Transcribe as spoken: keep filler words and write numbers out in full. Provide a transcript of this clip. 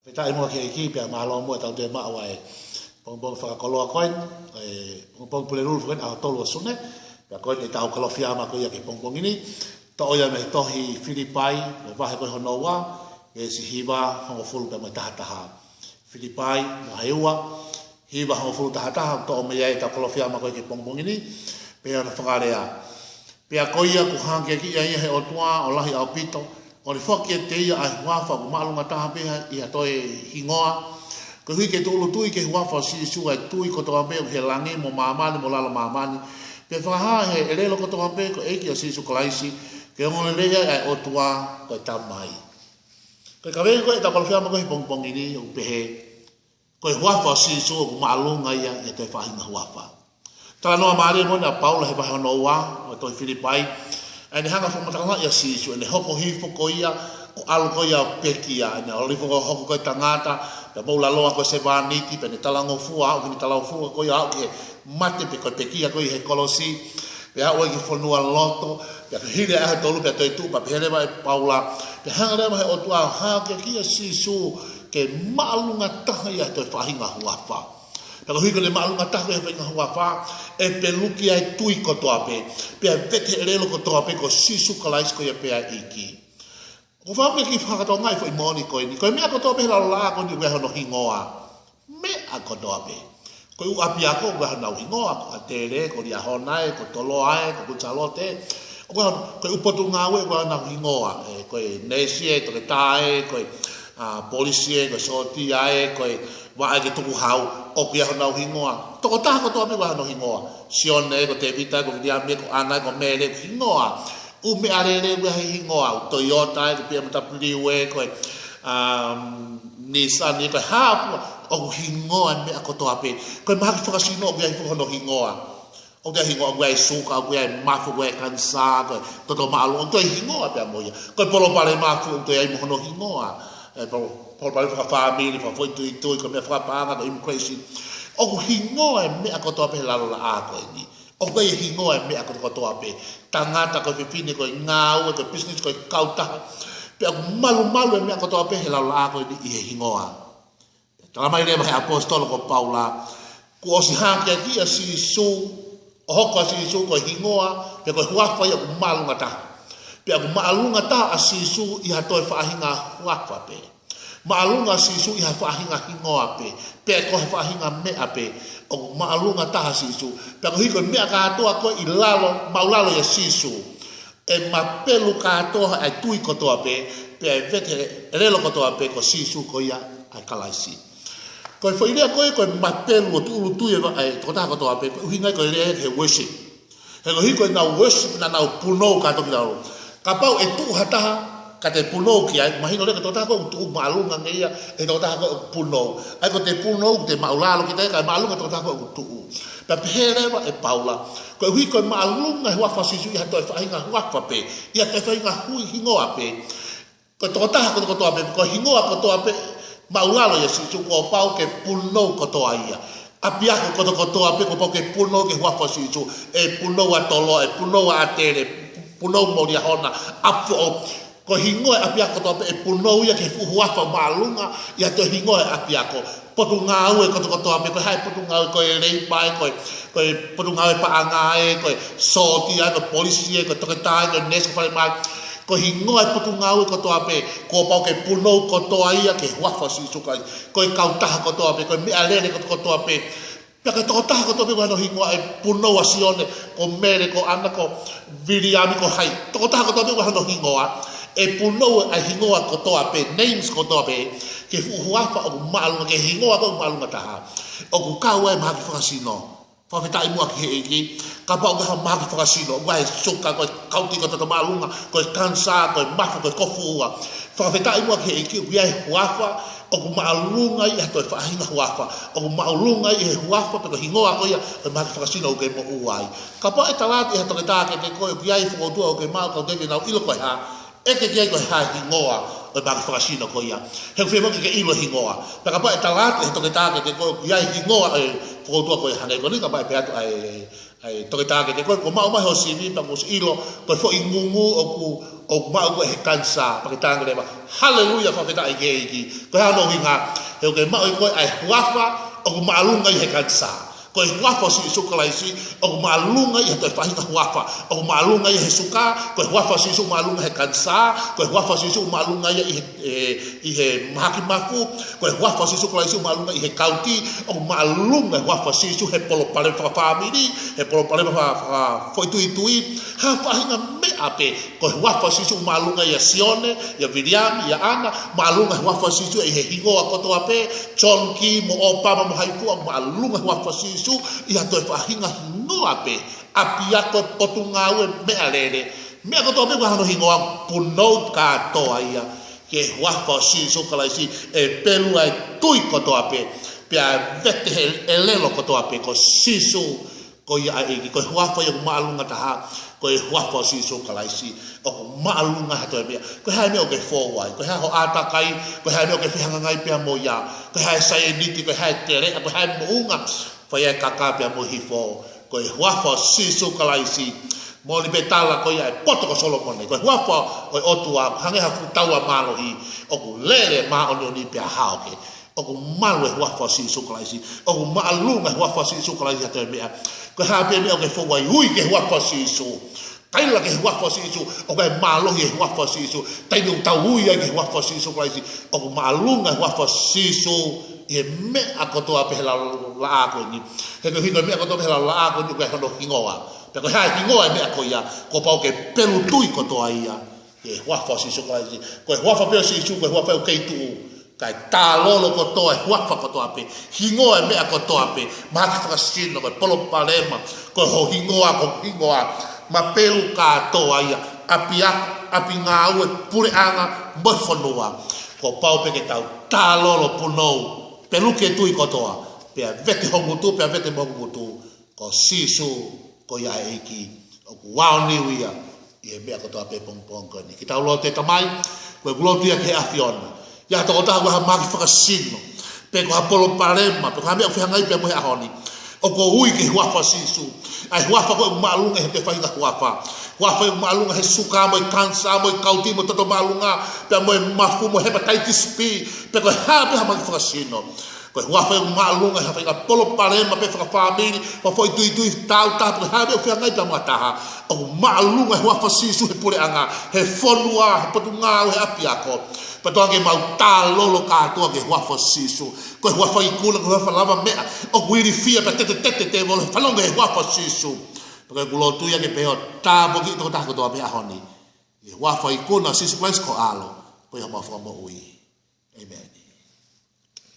Fakafetaʻi muʻa ki he ʻEiki, pea mālō muʻa ʻetau toe maʻu ʻa e pongipongi fakakoloa ko eni, ʻa e pongipongi Pulelulu ko eni, ʻaho tolu ʻo Sune, pea ko eni ʻetau Kalofiama ko ia ki he pongipongi ni. Toʻo ia mei he tohi Filipai, mei he vahe ko hono ua, veesi hiva, hongofulu pea mo e taha taha. Filipai, vahe ua, hiva, hongofulu, taha taha, toʻo mei ai ʻetau Kalofiama ko ia ki he pongipongi ni, pea ʻoku fakalea: Pea ko ia kuo hākeakiʻi ia ʻe he ʻOtua ʻo lahi ʻaupito, ʻo ne foaki kiate ia ʻa e huafa ʻoku māʻolunga taha pē ʻi ha toe hingoa, koeʻuhi ke tūʻulutui ki he huafa ʻo Sīsū ʻa e tui kotoa pē ʻoku ʻi he langi mo māmani mo lalo māmani, pea fakahā ʻe he ʻelelo kotoa pē ko e ʻEiki ʻo Sīsū Kalaisi ke ongoongolelei ai ʻa e ʻOtua ko e Tamai. Ko e kaveinga ko ē ʻetau Kalofiama ko ē he pongipongi ni ʻoku pehē: Ko e huafa ʻo Sīsū ʻoku māʻolunga ia ʻi ha toe faʻahinga huafa. Talanoa mālie moʻoni ʻa Paula he vahe hono ua ʻo e tohi Filipai, ʻa ʻene hanga ʻo fakamatalaʻi ʻa Sīsū, ʻene hoko hifo ko ia ʻo ʻalu ko ia ʻo pekia, ʻene ʻalu hifo ʻo hoko ko e tangata, pea moʻulaloa ko e sevāniti, pea ne talangofua, aʻu ki heʻene talangofua ko ia aʻu ki he mate pe ko e pekia ko ia he kolosi, pea aʻu ai ki he fonualoto, pea hili ʻa e ʻaho tolu pea toetuʻu, pea pehē leva ʻe Paula, pea hanga leva ʻe he ʻOtua ʻo hākeakiʻi ʻa Sīsū ke māʻolunga taha ia ʻi ha toe faʻahinga huafa. Pea koeʻuhi ko ʻene māʻolunga taha ko ia ʻi ha faʻahinga huafa, ʻe peluki ʻa e tui kotoa pē, pea vete ʻelelo kotoa pē ko Sīsū Kalaisi ko ia pē ʻa e ʻEiki. ʻOku ou fie kiʻi fakatokangaʻi e foʻi moʻoni ko eni. Ko e meʻa kotoa pē he lalo laʻā ko eni ʻoku ʻi ai hono hingoa. Meʻa kotoa pē. Ko e ʻū ʻapiako ʻoku ʻi ai honau hingoa, ko ʻAtele, ko Liahona ē, ko Toloa ē, ko Kuini Sālote. ʻOku ʻi ai hono, ko e ʻū potungāue ʻoku ʻi ai honau hingoa. ʻE, ko e neesi ē, toketā ē, ko e, ʻa, polisi ē, ko e sōtia ē, ko e vaʻa ē ke tukuhau, ʻoku ʻi ai honau hingoa. Tokotaha kotoa pē ʻoku ʻi ai hono hingoa. Sione ē, ko Tēvita ē, ko Viliami ē, ko ʻAna ē, ko Mele, hingoa. ʻŪ meʻalele ʻoku ʻi ai e hingoa, ʻū Toyota ē, ko BMW ē, ko e, um, Nissan ē, ko e hā fua, ʻoku hingoa e meʻa kotoa pē. Ko e mahaki fakasino ʻoku ʻi ai foki hono hingoa. ʻOku ʻi ai e hingoa, ʻoku ʻi ai e suka, ʻoku ʻi ai e mafu, ʻoku ʻi ai e kanisā, ko e toto māʻolunga, ʻoku ʻi ai e hingoa pea mo ia. Ko e palopalema foki ʻoku ʻi ai mo hono hingoa. ʻE, palo-, palopalema fakafāmili, fakafoʻituitui, ko e meʻa fakapaʻanga, ko e immigration. ʻOku hingoa e meʻa kotoa pē he lalo laʻā ko eni. ʻOku ʻi ai e hingoa e meʻa kotokotoa pē. Tangata, ko e fefine, ko e ngāue, ko e business, ko e kautaha. Pea ʻoku malumalu e meʻa kotoa pē he lalo laʻā ko eni ʻi he hingoa. Talamai leva ʻe he ʻaposetolo ko Paula, kuo ʻosi hākeakiʻi ʻa Sīsū, ʻo hoko ʻa Sīsū ko e hingoa, pe ko e huafa ia ʻoku māʻolunga taha. Pea ʻoku māʻolunga taha ʻa Sīsū ʻi ha toe faʻahinga huafa pē. Māʻolunga ʻa Sīsū ʻi ha faʻahinga hingoa pē, pe ko ha faʻahinga meʻa pē, ʻoku māʻolunga taha ʻa Sīsū. Pea koeʻuhi ko e meʻa kātoa ko ē ʻi lalo, māʻulalo ʻia Sīsū, ʻe mapelu kātoa ʻa e tui kotoa pē, pea ʻe vete ʻelelo kotoa pē ko Sīsū ko ia ʻa e Kalaisi. Ko e foʻi lea ko ē, ko e mapelu ʻo tūʻulutui ʻa e tokotaha kotoa pē, ko e ʻuhinga ia ko e lea ki he worship. He koeʻuhi ko ʻenau worship naʻa nau punou kātoa ki lalo. Kapau ʻe tuʻu ha taha, ka te punou ki ai, mahino leva ko e tokotaha ko ē ʻoku tuʻu, māʻolunga ange ia ʻi he tokotaha ko ē ʻoku punou. ʻA ia ko ʻete punou, te māʻulalo kita, kae māʻolunga e tokotaha ko ē ʻoku tuʻu. Pea pehē leva ʻe Paula, koeʻuhi ko e māʻolunga e huafa ʻo Sīsū ʻi ha toe faʻahinga huafa pē, ʻi ha toe faʻahinga hui hingoa pē. Ko e tokotaha kotokotoa pē, ko e hingoa kotoa pē, māʻulalo ʻia Sīsū, kuo pau ke punou kotoa ia. ʻApiako kotokotoa pē kuo pau ke punou ki he huafa ʻo Sīsū. ʻE punou ʻa Toloa, ʻe punou ʻa ʻAtele, punou mo Liahona, ʻApifoʻou. Ko e hingoa e ʻapiako kotoa pē ʻe punou ia ki he fuʻu huafa māʻolunga, ʻi ha toe hingoa e ʻapiako. Potungāue kotokotoa pē, ko e hā e potungāue, ko e leipa ē, ko e, ko e potungāue paʻanga ē, ko e sōtia ē, ko e polisi ē, ko e toketā ē, ko e neesi, ko e falemahaki. Ko e hingoa e potungāue kotoa pē, kuo pau ke punou kotoa ia ki he huafa ʻo Sīsū Kalaisi. Ko e kautaha kotoa pē, ko e meʻalele kotokotoa pē. Pea ko e tokotaha kotoa pē ʻoku ʻi ai hono hingoa, ʻe punou ʻa Sione, ko Mele, ko ʻAna, ko Viliami, ko hai. Tokotaha kotoa pē ʻoku ʻi ai hono hingoa, ʻe punou ʻa e hingoa kotoa pē, names kotoa pē, ki he fuʻu huafa ʻoku māʻolunga, ki he hingoa ʻoku māʻolunga taha. ʻOku kau ai e mahaki fakasino. Fakafetaʻi muʻa ki he ʻEiki, kapau ʻoku ʻi ai ha mahaki fakasino, ʻoku ʻi ai e suka, ko e kauti, ko e toto māʻolunga, ko e kanisā, ko e mafu, ko e kofuua. Fakafetaʻi muʻa ki he ʻEiki, ʻoku ʻi ai e huafa ʻoku māʻolunga ʻi ha toe faʻahinga huafa, ʻoku māʻolunga ʻi he huafa pe ko e hingoa ko ia ʻo e mahaki fakasino ʻoku ke moʻua ai. Kapau ʻe tala atu ʻe ha toketā kiate koe ʻoku ʻi ai e fokoutua ʻoku ke maʻu, ka ʻoku teʻeki ke nau ʻilo ko e hā, ʻeke ki ai ko e hā e hingoa ʻo e mahaki fakasino ko ia. He ʻoku fiemaʻu ke ke ʻilo e hingoa. Pea kapau ʻe tala atu ʻe ha toketā kiate koe ʻoku ʻi ai e hingoa ʻo e fokoutua ko ia, hangē ko eni kapau ʻe pehē atu ʻa e, ʻa e toketā kiate koe, kuo maʻu mai hoʻo sivi pea kuo ʻosi ʻilo ko e foʻi ngungu ʻoku ʻoku maʻu koe he kanisā, pea ke talaange leva, haleluia, fakafetaʻi ki he ʻEiki. Ko e hā hono ʻuhinga? He ʻoku ke maʻu ʻe koe ʻa e huafa ʻoku māʻolunga ʻi he kanisā. Ko e huafa ʻo Sīsū Kalaisi ʻoku māʻolunga ʻi ha toe faʻahinga huafa. ʻOku māʻolunga ʻi he suka, ko e huafa ʻo Sīsū māʻolunga he kanisā, ko e huafa ʻo Sīsū māʻolunga ia ʻi he, ʻe, ʻi he mahaki mafu, ko e huafa ʻo Sīsū Kalaisi ʻoku māʻolunga ʻi he kauti, ʻoku māʻolunga e huafa ʻo Sīsū he palopalema fakafāmili, he palopalema fa-, fa-, foʻituitui, ha faʻahinga meʻa pē, ko e huafa ʻo Sīsū māʻolunga ʻia Sione, ʻia Viliami, ʻia ʻAna, māʻolunga e huafa ʻo Sīsū ʻi he hingoa kotoa pē, John Key mo Obama mo hai fua, māʻolunga e huafa ʻo Sīsū ʻi ha toe faʻahinga hingoa pē, ʻapiako, potungāue, meʻalele, meʻa kotoa pē ʻoku ʻi ai hono hingoa, punou kātoa ia ki he huafa ʻo Sīsū Kalaisi, ʻe pelu ʻa e tui kotoa pē, pea vete he ʻelelo kotoa pē, ko Sīsū ko ia ʻa e ʻEiki. Ko e huafa ia ʻoku māʻolunga taha, ko e huafa ʻo Sīsū Kalaisi ʻoku māʻolunga he toe meʻa. Ko e hā e meʻa ʻoku ke fou ai? Ko e hā hoʻo ʻātakai? Ko e hā e meʻa ʻoku ke fehangahangai pea mo ia? Ko e hā e saieniti? Ko e hā e teleʻa? Ko e hā e moʻunga? Fai ai e kaka pea mo e hifo. Ko e huafa ʻo Sīsū Kalaisi. Moʻoni pē tala ko ia ʻa e poto ko Solomone. Ko e huafa ʻo e ʻOtua, hangē ha fuʻu taua mālohi, ʻoku lele māʻoniʻoni pea haoke. ʻOku malu e huafa ʻo Sīsū Kalaisi. ʻOku māʻolunga e huafa ʻo Sīsū Kalaisi he toe meʻa. Ko e hā pē meʻa ʻoku ke fou ai, ui ki he huafa ʻo Sīsū. Kaila ki he huafa ʻo Sīsū, ʻoku ʻi ai e mālohi he huafa ʻo Sīsū. Taimi ʻoku tau ui ai ki he huafa ʻo Sīsū Kalaisi, ʻoku māʻolunga e huafa ʻo Sīsū ʻi he meʻa kotoa pē he laʻā ko eni. He ko e hiko e meʻa kotoa pē he laʻā ko eni, ʻoku ʻi ai hono hingoa. Pea ko e hā e hingoa e meʻa ko ia, kuo pau ke pelu tui kotoa ia ki he huafa ʻo Sīsū Kalaisi. Ko e huafa pē ʻo Sīsū, ko e huafa ʻoku kei tuʻu, kae tālolo kotoa e huafa kotoa pē, hingoa e meʻa kotoa pē, mahaki fakasino, ko e palopalema, ko hoʻo hingoa, ko hoku hingoa, mapelu kātoa ia, ʻapiako, ʻapi ngāue, puleʻanga, mo e fonua. Kuo pau pē ke tau tālolo, punou, pelu ki he tui kotoa, pea vete ho ngutu, pea vete mo hoku ngutu, ko Sīsū ko ia ʻa e ʻEiki, ʻoku aoniu ia ʻi he meʻa kotoa pē he pongipongi ko eni. Ke tau lotu. ʻE Tamai, ko ʻeku lotu ia ki he ʻAfiona, ʻi ai ha tokotaha ʻoku ʻi ai ha mahaki fakasino, pe ko ha palopalema, pe ko ha meʻa ʻoku fehangahangai pea mo ia he ʻaho ni, ʻoku ou ui ki he huafa ʻo Sīsū, ʻa e huafa ko ē ʻoku māʻolunga he toe faʻahinga huafa. Huafa ʻoku māʻolunga he suka mo e kanisā mo e kauti mo e toto māʻolunga, pea mo e mafu mo e hepatitis B, pe ko e hā pē ha mahaki fakasino. Ko e huafa ʻoku māʻolunga he faʻahinga palopalema pē fakafāmili, fakafoʻituitui, taautaha, pe ko e hā pē ʻoku fehangahangai pea mo ha taha. ʻOku māʻolunga e huafa ʻo Sīsū he puleʻanga, he fonua, he potungāue, he ʻapiako. Pea toki mau tālolo kātoa ki he huafa ʻo Sīsū. Ko e huafa ikuna, ko e huafa lavameʻa. ʻOku ilifia pea tetetete e tēvolo he fanongo ki he huafa ʻo Sīsū. Pea ko ʻeku lotu ia ke pehē ʻoku tāpuakiʻi e tokotaha kotoa pē he ʻaho ni ʻi he huafa ikuna ʻo Sīsū Kalaisi ko ho ʻAlo, ko homau Fakamoʻui. ʻĒmeni.